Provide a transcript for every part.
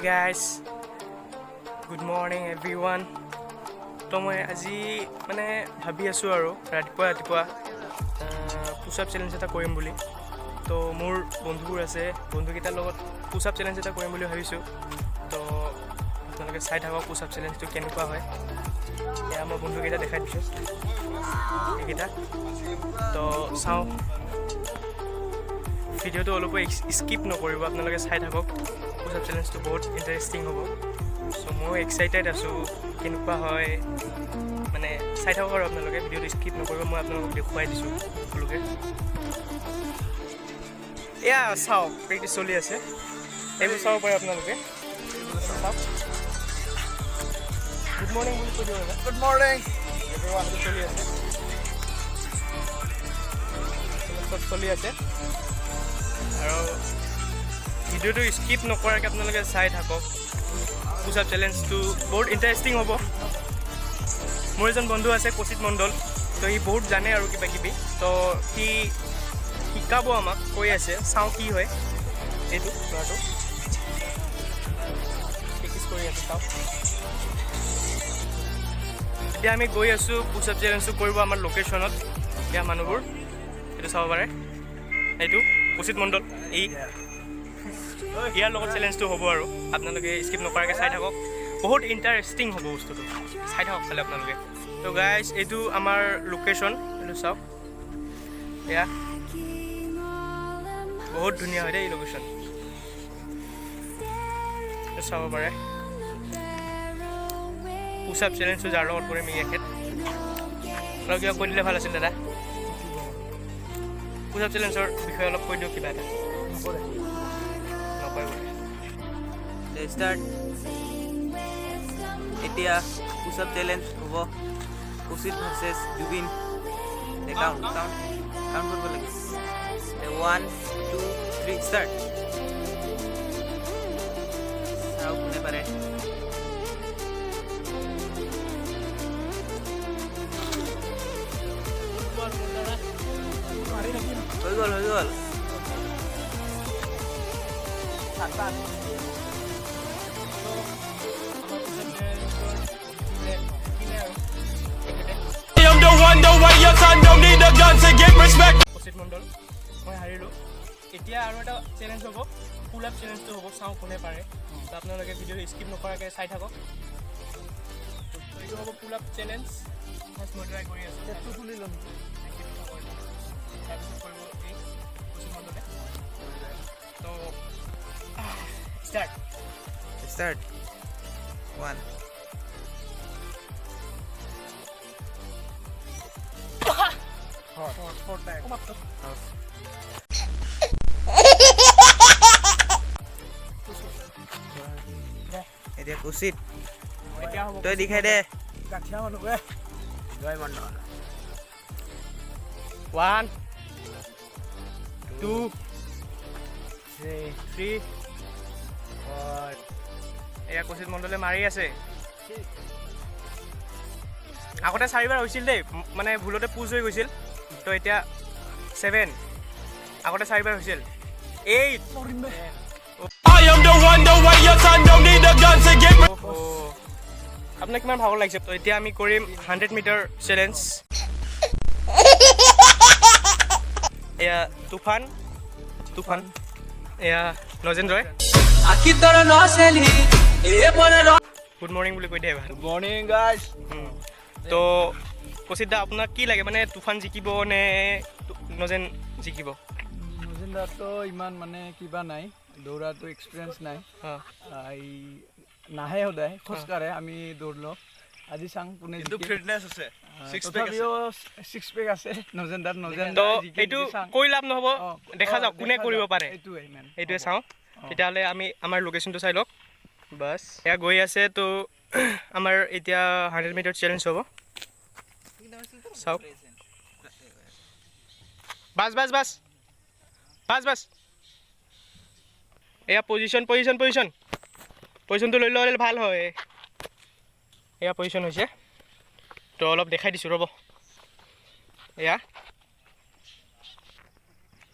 Guys, good morning everyone. তো মই আজি মানে ভাবি আছোঁ আৰু ৰাতিপুৱা ৰাতিপুৱা পুছআপ চেলেঞ্জ এটা কৰিম বুলি। তো মোৰ বন্ধুবোৰ আছে, বন্ধুকেইটাৰ লগত পুছআপ চেলেঞ্জ এটা কৰিম বুলি ভাবিছোঁ। তো আপোনালোকে চাই থাকক পুছআপ চেলেঞ্জটো কেনেকুৱা হয়। এয়া মই বন্ধুকেইটা দেখাই দিছোঁ, এইকেইটা। তো চাওঁ, ভিডিঅ'টো অলপো স্কিপ নকৰিব, আপোনালোকে চাই থাকক। পুছআপ চেলেঞ্জটো বহুত ইণ্টাৰেষ্টিং হ'ব। চ' ময়ো এক্সাইটেড আছোঁ কেনেকুৱা হয়, মানে চাই থাকক আৰু আপোনালোকে ভিডিঅ'টো স্কিপ নকৰিব। মই আপোনালোকক দেখুৱাই দিছোঁ সকলোকে। এয়া চাওক, প্ৰেক্টিচ চলি আছে। এইবোৰ চাব পাৰে আপোনালোকে, চাওক। গুড মৰ্ণিং বুলি কৈ দিওঁ এবাৰ। Good morning. এইটো চলি আছে, চব চলি আছে। আৰু ভিডিঅ'টো স্কিপ নকৰাকৈ আপোনালোকে চাই থাকক। পুছআপ চেলেঞ্জটো বহুত ইণ্টাৰেষ্টিং হ'ব। মোৰ এজন বন্ধু আছে, কৌশিক মণ্ডল। তো সি বহুত জানে আৰু কিবা কিবি, তো সি শিকাব আমাক কৈ আছে। চাওঁ কি হয়। এইটো ল'ৰাটো প্ৰেক্টিচ কৰি আছে, চাওক। এতিয়া আমি গৈ আছোঁ পুছআপ চেলেঞ্জটো কৰিব আমাৰ লোকেশ্যনত। এতিয়া মানুহবোৰ এইটো চাব পাৰে, এইটো কৌশিক মণ্ডল। এই ইয়াৰ লগত চেলেঞ্জটো হ'ব আৰু আপোনালোকে স্কিপ নকৰাকৈ চাই থাকক। বহুত ইণ্টাৰেষ্টিং হ'ব বস্তুটো, চাই থাকক খালি আপোনালোকে। তো গাইজ, এইটো আমাৰ লোকেশ্যন, এইটো চাওক। এয়া বহুত ধুনীয়া হয় দেই এই লোকেশ্যন, চাব পাৰে। পুছআপ চেলেঞ্জটো যাৰ লগত কৰিম, এই এখেত। অলপ কিবা কৈ দিলে ভাল আছিল দাদা। পুছআপ চেলেঞ্জৰ বিষয়ে অলপ কৈ দিয়ক কিবা এটা। নকয় বোলে। ষ্টাৰ্ট। এতিয়া পুছআপ চেলেঞ্জ হ'ব, Kaushik versus Zubeen. Count, count, count কৰিব লাগে। One, two, three, start. চাওক কোনে পাৰে। হৈ গ'ল, হৈ গ'ল। সাত। জিকিলে আৰু তেখেতে। I'm the one, the way your son don't need a gun to get respect. Kaushik মণ্ডল, মই হাৰিলোঁ। এতিয়া আৰু এটা চেলেঞ্জ হ'ব, পুল আপ চেলেঞ্জটো হ'ব। চাওঁ কোনে পাৰে। তো আপোনালোকে ভিডিঅ' স্কিপ নকৰাকৈ চাই থাকক। তো এইটো হ'ব পুল আপ চেলেঞ্জ। ফাৰ্ষ্ট মই ট্ৰাই কৰি আছোঁ। পেটটো খুলি ল'ম। তাৰপিছত কৰিব এই কৌশিক মণ্ডলে। তো start. Start. One. Four time. সমাপ্ত। এতিয়া কৌশিক। এতিয়া হ'ব। তই দেখাই দে। গাঠিয়া মানুহ বে। Joy Mondal. One, two, three. এয়া কৌশিক মণ্ডলে মাৰি আছে। আগতে চাৰিবাৰ হৈছিল দেই, মানে ভুলতে পুজ হৈ গৈছিল। তো এতিয়া ছেভেন, আগতে চাৰিবাৰ হৈছিল। এইট। মৰিম বে। I am the one, the way your son don't need a gun to get আপোনাক কিমান ভাগৰ লাগিছে। তো এতিয়া আমি কৰিম 100 মিটাৰ চেলেঞ্জ। এয়া তুফান, তুফান, এয়া নজেন্দ্ৰই। গুড মৰ্ণিং বুলি কৈ দিয়ে এবাৰ। Good morning, guys. তো কৌশিক দা, আপোনাক কি লাগে, মানে তুফান জিকিব নে নজেন জিকিব? নজেন্দাৰতো ইমান মানে কিবা নাই, দৌৰাটো এক্সপিৰিয়েঞ্চ নাই। এই নাহে, সদায় খোজকাঢ়ে, আমি দৌৰলো। আজি চাং কোনে কিন্তু জিকে। ফিটনেছ আছে, ছিক্স পেক আছে। তথাপিও ছিক্স পেক আছে নজেন্দাৰ, নজেন্দা তো জিকে এইটো নেকি চাং। কৈ লাভ নহ'ব। দেখা যাওক কোনে দেখা কৰিব যাওক। পাৰে। এইটোৱে মেইন। এইটোৱে চাওঁ। তেতিয়াহ'লে আমি আমাৰ লোকেশ্যনটো চাই লওক। বাছ, এয়া গৈ আছে। তো আমাৰ এতিয়া 100 মিটাৰ চেলেঞ্জ হ'ব, চাওক। Bus, bus, bus, bus, bus. এয়া পজিশ্যন, পজিশ্যন, পজিশ্যন, পজিশ্যনটো লৈ ল'লে ভাল হয়। এয়া পজিশ্যন হৈছে। তো অলপ দেখাই দিছোঁ, ৰ'ব। এয়া,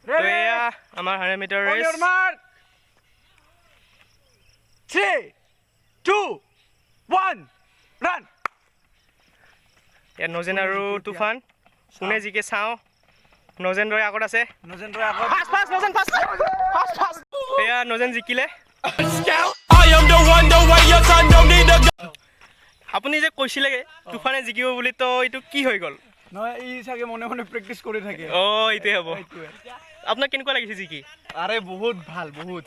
তো এয়া আমাৰ 100 মিটাৰ ৰেচ। মাৰ্ক। 3, 2, 1, run. ইয়াত নজেন আৰু তুফান, কোনে জিকে চাওঁ। নজেন ৰয় আগত আছে। নজেন্দ্ৰ আগত। First, first Najen, first, first, first. এয়া নজেন জিকিলে। I am the one, the way your son don't need a gun. আপুনি যে কৈছিলে তুফানে জিকিব বুলি, তো এইটো কি হৈ গ'ল? নহয়, ই চাগে মনে মনে প্ৰেক্টিচ কৰি থাকে। অঁ, এইটোৱে হ'ব। সেইটোৱে। আপোনাক কেনেকুৱা লাগিছে জিকি? আৰে, বহুত ভাল, বহুত।